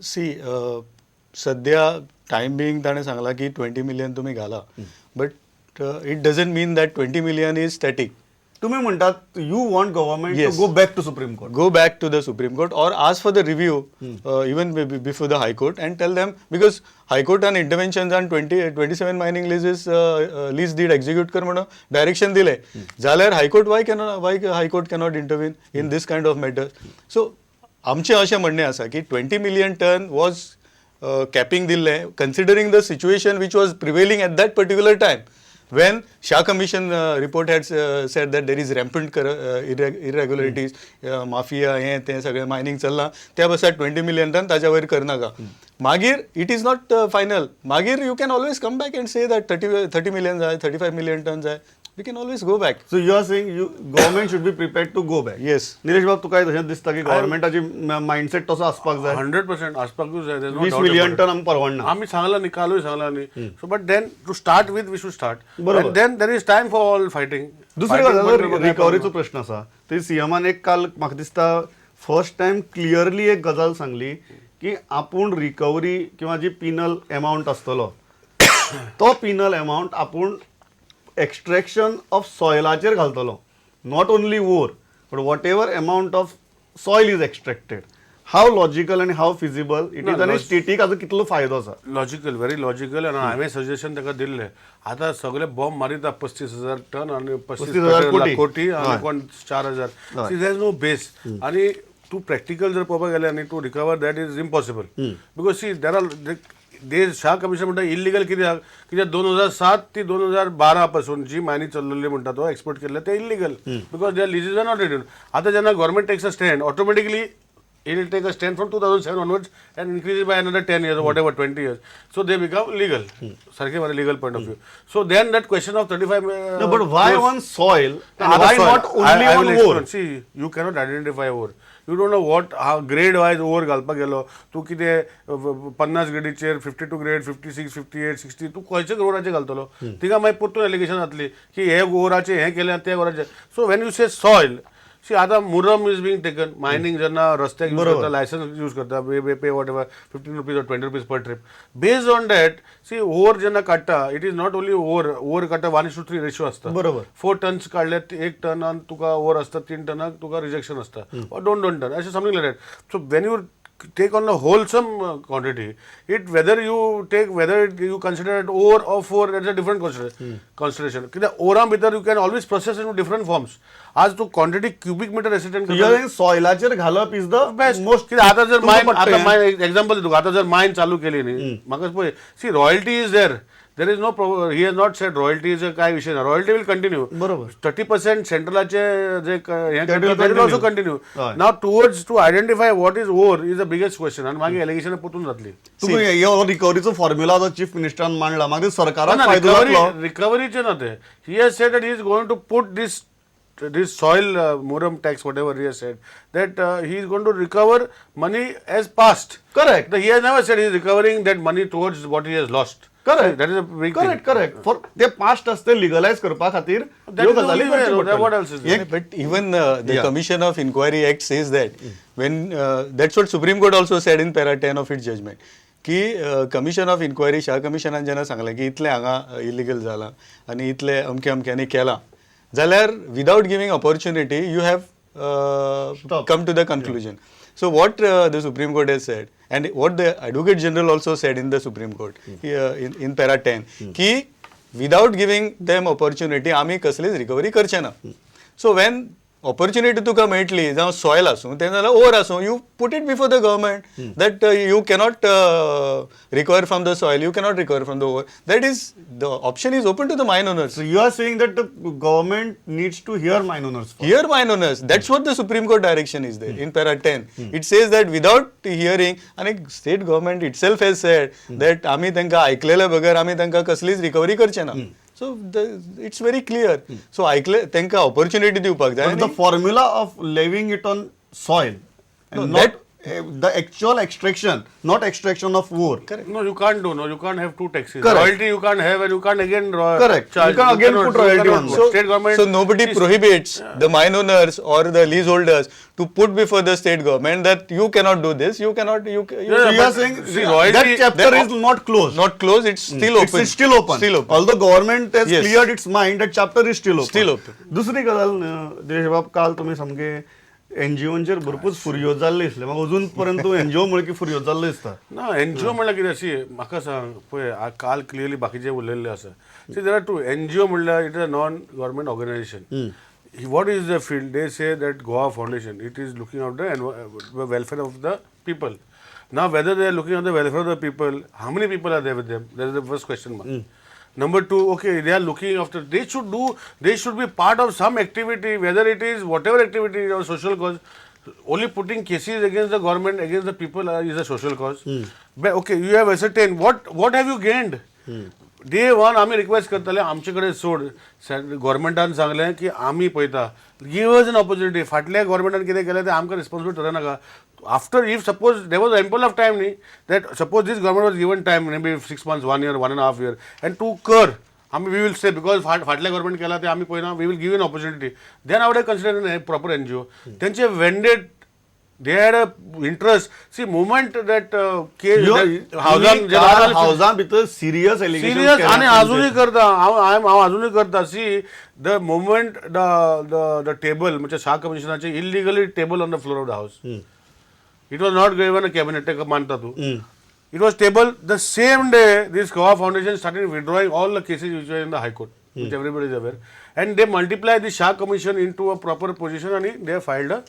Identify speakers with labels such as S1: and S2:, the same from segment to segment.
S1: C, सध्या time बिंग ताणें सांगलां की 20 मिलियन तुमी घाला, but it doesn't mean that 20 million is static.
S2: तुम्ही म्हणतात you want government to
S1: Yes.
S2: Go back to Supreme Court.
S1: Go back to the Supreme Court or ask for the review even before the High Court and tell them, because High Court and interventions on 20, 27 mining leases, lease deed execute कर म्हणून direction दिले जाल्यार high court Y can why high court cannot intervene in this kind of matter. So आमचें अशें म्हणणें आसा की 20 million ton was capping दिल्लें considering the situation which was prevailing at that particular time, when Shah Commission report had said that there is rampant irregularities, mafia, हें तें सगळें mining चल्लां, त्या बसार 20 मिलियन टन ताच्या वयर करनाका. मागीर it is not final. मागीर you can always come back and say that 30 million जाय, 35 मिलियन टन जाय, we can always go back.
S2: So you are saying you government should be prepared to go back?
S1: Yes.
S2: Nilesh बाब, तुका तशेंच दिसता की गव्हर्मेंटाची mindset तसो आसपाक जाय?
S3: 100% आसपाकूच जाय. There's no
S2: 20
S3: doubt
S2: million
S3: about it.
S2: Ton आमकां परवडना.
S3: आम्ही सांगला न्ही, कालूय सांगला न्ही. So but then to start with, we should start.
S2: बरोबर.
S3: Then there is time for all fighting.
S2: दुसरी गजाल, रिकव्हरीचो प्रश्न आसा. ते सीएमान एक काल म्हाका दिसता फर्स्ट टायम क्लियरली एक गजाल सांगली की आपूण रिकव्हरी किंवा जी पिनल एमावंट आसतलो तो पिनल एमावंट आपूण एक्स्ट्रॅक्शन ऑफ सॉयलाचेर घालतलो, not only ore but whatever amount of soil is extracted. How logical आनी हाव फिजिबल it is आनी स्टेटीक हाजो कितलो फायदो आसा?
S3: Logical, very logical. आनी हांवें सजेशन ताका दिल्लें. आतां सगळे बॉम्ब मारिता 35,000 टन आनी
S2: 35,000 कोटी.
S3: कोटी आनी कोण 4000. See, there is no base. आनी तूं प्रॅक्टिकल जर पळोवपाक गेल्यार न्ही, to recover that is impossible, because see, there are they Shah Commission म्हणटा इलिगल. कित्याक? कित्याक 2007 ती 2012 पासून जी मायनी चल्लेली म्हणटा तो एक्सपोर्ट केल्ले ते illegal, because their leases are not renewed. आतां जेन्ना government takes a stand, automatically it will take a stand from 2007 onwards and increase it by another 10 years or whatever, 20 years. So they become legal. सारखे मरे legal point of view. So then that question of 35
S2: No, but why
S3: crores-
S2: on soil and
S3: आता
S2: why
S3: soil.
S2: Not only
S3: I
S2: on
S3: will
S2: ore?
S3: Explain. See, you cannot identify ore. You don't know what, how grade wise ore घालपाक गेलो तूं. कितें 50 ग्रेडीचेर, 52 grade, 56, 58, 60, तूं खंयच्या ओराचेर घालतलो? तिका मागीर परतून एलिगेशन जातली की हे ओराचे हें केलें आनी ते ओराचे. So when you say soil, see, आतां मुरम is being taken mining जेन्ना रस्त्याक यूज करता, लायसन्स यूज करता, we pay whatever, ₹15 or ₹20 per trip. Based on that, see, ore जेन्ना काडटा, it is not only ore. Ore काडटा, 1:3 रेशो आसता.
S2: बरोबर.
S3: 4 turns काडले, एक टनान तुका ओर आसता, 3 टनाक तुका रिजेक्शन आसता, or दोन दोन टन अशें, something like that. So when you take on a wholesome quantity, it whether you take, whether you consider it ore or four, that's a different consideration. कित्याक ओरा भितर you can always process in different forms. आज तूं quantity cubic metre assistant
S2: सॉयलाचेर घालप is the
S3: best.
S2: Most.
S3: कित्याक आतां जर मायन, आतां मायन example तुका, आतां जर मायन चालू केली न्ही, म्हाका पळय, see, royalty is there. There is no, he has not said royalties काय विशय ना. Royalty will continue.
S2: बरोबर.
S3: 30% सेंट्रलाचे जे हें
S2: That will
S3: also
S2: continue.
S3: Continue.
S2: हय.
S3: Now towards to identify what is ore is the biggest question आणि मागीर allegation परतून जातली.
S2: तुमी हो रिकव्हरीचो फॉर्म्युला जो चीफ मिनिस्टरान मांडला, मागीर सरकाराक फायदो जातलो.
S3: रिकव्हरीचे ना ते. He has said that he is going to put this soil muram tax, whatever he has said, that he is going to recover money as past.
S2: Correct.
S3: He has never said he is recovering that money towards what he has lost.
S2: Correct.
S3: That is a big
S2: correct correct, for ते past आसते legalise करपा खातीर
S3: That
S2: ह्यो
S3: is the
S2: गजाली
S3: only way,
S2: करच्यो
S3: no,
S2: पडटल्यो.
S3: What else is there?
S1: But even the
S2: Yeah.
S1: Commission of Inquiry Act says that when that's what Supreme Court also said in para 10 of its judgment की commission of enquiry, Shah कमिशनान जेन्ना सांगलें की इतलें हांगा illegal जालां आनी इतलें अमके अमक्यांनी केलां जाल्यार without giving opportunity you have
S2: Stop.
S1: Come to the conclusion. So what the Supreme Court has said and what the Advocate General also said in the Supreme Court in para 10 की without giving them opportunity आमी कसलीच recovery करचे ना. So when opportunity तुका मेळटली, जावं soil आसूं तें जाल्यार ओर आसूं, you put it before the government that you cannot recover from the soil, you cannot recover from the ore. That is, the option is open to the mine owners.
S2: So you are saying that the government needs to hear mine owners.
S1: Hear mine owners. That's what the Supreme Court direction is there in para 10. It says that without hearing, आणि state government itself has said that आम्ही तांकां आयकलेल्या बगर आमी तांकां कसलीच recovery करचे ना. So it's very clear. So आयकले, तांकां ऑपॉर्च्युनिटी दिवपाक जाय.
S2: But the formula of levying it on soil and
S1: No,
S2: not
S1: that
S2: the actual extraction, not extraction of ore.
S1: Correct.
S3: No, you can't do. No, you can't have two taxes.
S2: Correct.
S3: Royalty you can't have, and you can't again
S2: Correct.
S3: charge.
S2: You can again
S3: cannot-
S2: put royalty
S3: you cannot
S2: on
S3: put.
S2: that.
S3: State government.
S1: So nobody prohibits the mine owners or the leaseholders to put before the state government that you cannot do this, you cannot, you
S3: Yeah,
S2: So you
S3: but
S2: are saying
S3: see, royalty-
S2: that chapter
S1: that-
S2: is not closed.
S1: Not closed, it's still open.
S2: It's still open.
S1: Still open.
S2: Although government has
S1: Yes.
S2: cleared its mind, that chapter is still open.
S1: Still open.
S2: दुसरी गजाल दिनेश बाब, काल तुमी सामके एनजीओंचेर भरपूर फुरयोज जाल्ले दिसले म्हाका. अजून पर्यंत तूं एनजीओ म्हळ्यार की फुरयोज जाल्लो दिसता.
S3: ना, एनजीओ म्हणल्यार कितें, सी म्हाका सांग पळय, काल क्लियरली बाकीचे उलयल्ले आसा. See, there are two. NGO म्हणल्यार it is a non government organisation. What is the field? They say that Goa Foundation, it is looking out the welfare of the people. Now whether they are looking out the welfare of the people, how many people are there with them, that is the first question mark. Number two, okay, they are looking after, they should do, they should be part of some activity, whether it is whatever activity or social cause. Only putting cases against the government, against the people is a social cause. But okay, you have ascertained, what have you gained? Day one आमी request करताले आमचे कडेन सोड, गव्हर्मेंटान सांगलें की आमी पळयता, give us an opportunity. फाटल्या गव्हर्मेंटान कितें केलें तें आमकां रिस्पॉन्सिबल थरोवं नाका. After, if suppose there was ample of time न्ही, that suppose this government was given time, maybe 6 months, one year, one and half year, and to कर आमी we will say because फाटल्या गव्हर्मेंट केला ते आमी पळयना, we will give an opportunity, then I would consider an proper NGO. तेंचे vendetta, they had a interest. See, moment that case हावजान
S2: हावजा भितर serious
S3: serious आनी अजूनय करता हांव, हांव अजूनय करता. See, the moment the table म्हणजे Shah कमिशनाचे illegally table on the floor of the house, it was not given a cabinet, ते मानता तूं? It was table the same day this Goa Foundation started withdrawing all the cases which were in the High Court, which everybody is aware, and they multiply the Shah Commission into a proper position आणि they filed a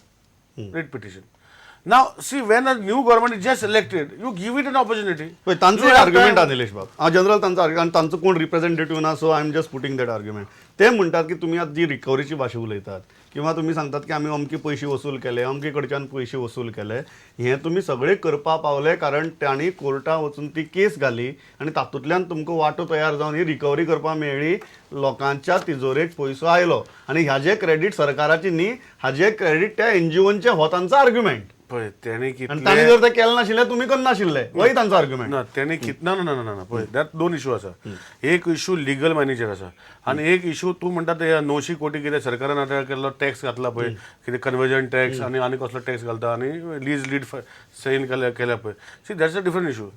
S3: writ petition. Now, see, when a new government is just elected, you give it an opportunity.
S2: पळय, तांचो एक argument आहा निलेश बाब, हांव general तांचो argument, आनी तांचो कोण रिप्रेझेंटेटिव्ह ना, so I am just putting that argument. ते म्हणटात की तुमी आतां जी रिकवरीची भाशा उलयतात किंवा तुमी सांगतात की आमी अमके पयशे वसूल केले, अमके कडच्यान पयशे वसूल केले, हें तुमी सगळें करपा पावले कारण तांणी कोर्टा वचून ती केस घाली आनी तातूंतल्यान तुमकां वांटो तयार जावन ही रिकवरी करपा मेळ्ळी, लोकांच्या तिजोरेक पयसो आयलो आनी हाजें क्रेडीट सरकाराची न्ही, हाजें क्रेडीट त्या एनजीओंचें, हो तांचो आर्ग्युमेंट.
S3: पळय, तेणे
S2: आनी
S3: कितले
S2: तांणी जर तें केलें नाशिल्लें, तुमी करनाशिल्ले, होय तांचो आर्ग्युमेंट.
S3: ना, तेणे कित ना ना ना ना ना, पळय, त्यात दोन इशू आसा. एक इशू लिगल मॅनेजर आसा आनी एक इशू तूं म्हणटा ते 900 कोटी कितें सरकारान आतां केल्लो टॅक्स घातला पळय, कितें कन्वर्जन टॅक्स आनी आनी कसलो टॅक्स घालता आनी लीज डीड सायन केल्या केल्या पळय. See, that's a different issue.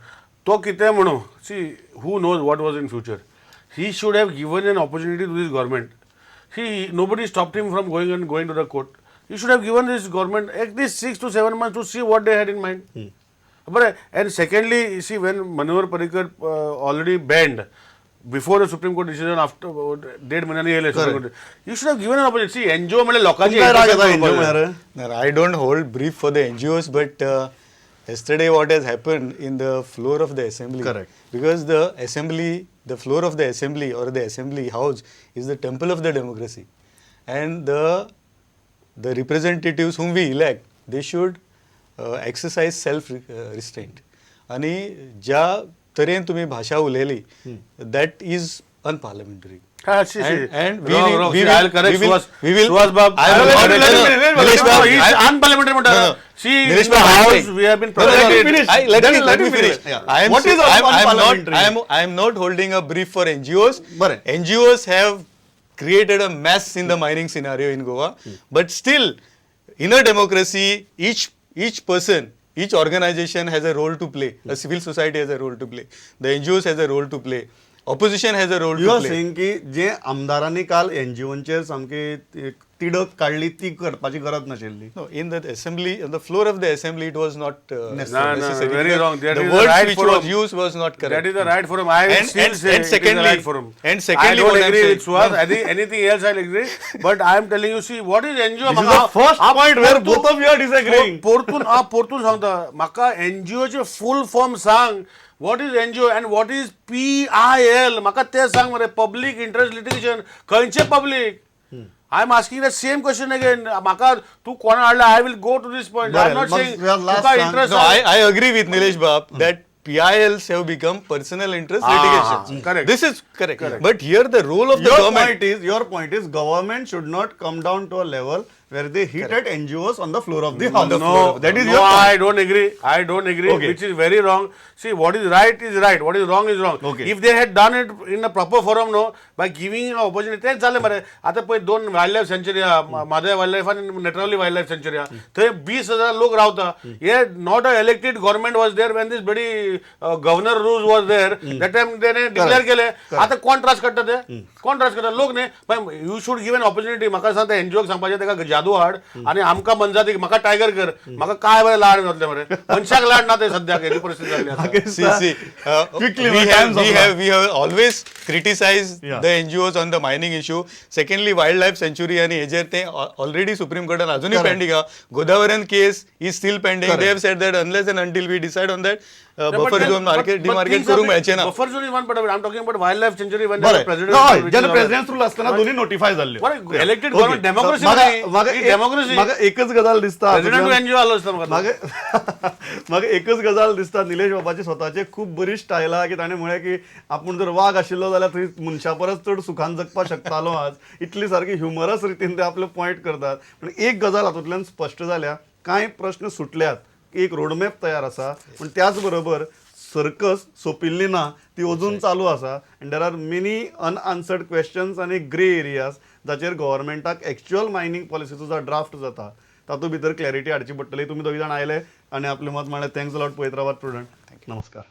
S3: तो कितें म्हणू, see, who knows what was in future. He should have given an opportunity to this government. He, nobody stopped him from going and going to the court. He should have given this government at least 6 to 7 months to see what they had in mind. But and secondly, you see, when Manohar Parrikar already banned before the Supreme Court decision, after देड महिन्यांनी येयले Supreme Court, you should have given an opportunity. See, NGO म्हणजे लोकांची
S2: तुमकां राग येता
S3: interest
S2: NGO म्हळ्यार?
S1: No, I don't hold brief for the NGOs, but yesterday what has happened in the floor of the assembly.
S2: Correct.
S1: Because the assembly, the floor of the assembly or the assembly house is the temple of the democracy. And the representatives whom we elect, they should exercise self restraint. आणि ज्या तरेन तुम्ही भाषा उलयली, that is unparliamentary.
S3: हा, see, see.
S1: And we
S3: Wrong,
S1: will,
S3: wrong.
S1: we
S3: See,
S1: will,
S3: I'll correct
S1: we will,
S3: Suhas.
S1: we will,
S3: Suhas Bab.
S1: I will
S3: I'll
S1: not-
S3: correct
S1: no, no,
S3: him.
S1: Nilesh Bab,
S3: No, he's unparliamentary म्हणटा.
S1: No, no.
S3: See,
S1: Nilesh
S3: in the
S1: Bab, I am
S3: house,
S1: saying-
S3: we have been
S1: No, no, no,
S3: protected.
S2: Finish.
S1: Let
S2: Then
S1: me,
S2: let
S1: let me
S2: me finish.
S1: finish.
S2: Yeah.
S1: I am
S2: What is
S1: I am not,
S2: unparliamentary?
S1: I am not holding a brief for NGOs.
S2: बरें.
S1: NGOs have created a mess in the mining scenario in Goa, but still, in a democracy, each person, each organization has a role to play. A civil society has a role to play. The NGOs has a role to play. Opposition has a role
S2: you
S1: to
S2: are
S1: play.
S2: Saying की जे आमदारांनी काल एनजीओंचेर सामकी तिडक काडली ती करपाची गरज नाशिल्ली.
S1: No, in the assembly, on the floor of the assembly, it was not
S3: No, no,
S1: necessary.
S3: very
S1: Because
S3: wrong. That
S1: the
S3: is the
S1: words
S3: right
S1: which
S3: forum.
S1: was used was not correct.
S3: That is the right forum. I will still say
S1: and
S3: it is the
S1: secondly,
S3: right forum.
S1: And secondly,
S3: I don't
S1: what I'm
S3: agree
S1: saying,
S3: with Suhas. I think anything else I'll agree. But I am telling you, see, what is NGO?
S2: This is the first point where both of you are disagreeing.
S3: परतून हांव परतून सांगता, म्हाका एनजीओचे full form सांग. What is NGO and what is PIL, म्हाका तें सांग मरे. पब्लीक इंटरेस्ट लिटिगेशन खंयचे public? I am asking the same question again. म्हाका तूं कोणा हाडला, I will go to this point. I am not
S2: बरें,
S3: सेइंग
S2: मग last
S3: तुका
S2: सांग.
S3: Interest.
S1: No, I agree with Nilesh Bab that PILs have become personal interest litigations.
S3: Correct.
S1: This is correct. But here the role of the
S2: Your
S1: government.
S2: point is, your point is, government should not come down to a level where they hit at NGOs on the floor of the house.
S3: No,
S2: that is
S3: no,
S2: your
S3: I don't agree. I don't agree,
S2: Okay.
S3: which is very wrong. See, what is right is right. What is wrong is wrong.
S2: Okay.
S3: If they had done it in a proper forum, no, by giving an opportunity, तेच जालें मरे. आतां पळय दोन wild life सँच्युरी आहा, Mhadei wild life आनी Netravali wild life सँच्युरी आहा, थंय 20,000 लोक रावता. हे not a elected government was there when this bloody governor rule was there, that time तेणे डिक्लेअर केले. आतां कोण त्रास काडटा ते? कोण त्रास काडटा? लोक न्ही. You should give an opportunity. म्हाका सांग, एनजीओक सांगपाचें, ताका जादू हाड आनी आमकां मोनजातीक, म्हाका टायगर कर, म्हाका काय बरें लाड मेळटलें मरे. मनशाक लाड ना ते, सद्याक हेजी परिस्थिती जाल्ली आसा.
S1: See, see,
S2: Quickly,
S1: we
S2: my
S1: have
S2: time's
S1: we
S2: up.
S1: have we have always criticized the NGOs on the mining issue. Secondly, wildlife sanctuary आणि हेजेर ते ऑलरेडी सुप्रीम कोर्टान अजूनही पेंडिंग आहा. Godavari case is still pending. They have said that unless and until we decide on that, buffer zone market demarcate करूंक मेळचें ना.
S3: Buffer zone is one part of it. I am talking about wildlife sanctuary when
S2: बरें.
S3: President
S2: हय, जेन्ना president rule आसतना दोन्ही notify जाल्ल्यो.
S3: बरें, elected government, democracy न्ही. ही democracy.
S2: म्हाका एकच गजाल दिसता.
S3: प्रेसिडेंट एनजीओ आलो आसता म्हाका.
S2: म्हाका म्हाका एकच गजाल दिसता, निलेश बाबाची स्वताचे खूब बरी स्टायल आहा की ताणें म्हळें की आपूण जर वाग आशिल्लो जाल्यार थंय मनशा परस चड सुखान जगपाक शकतालो आज. इतली सारकी ह्युमरस रितीन ते आपले पॉयंट करतात. पूण एक गजाल हातूंतल्यान स्पश्ट जाल्या, कांय प्रश्न सुटल्यात, एक रोडमॅप तयार आसा, पूण त्याच बरोबर सर्कस सोंपिल्ली ना, ती अजून चालू आसा and there are many unanswered questions आनी ग्रे एरियाज जाचेर गव्हर्मेंटाक एक्च्युअल मायनींग पॉलिसीचो जो ड्राफ्ट जाता तातूंत भितर क्लॅरिटी हाडची पडटली. तुमी दोगी जाण आयले आनी आपलें मत मांडलें. Thanks a lot. पळयत रावात प्रुडंट. नमस्कार.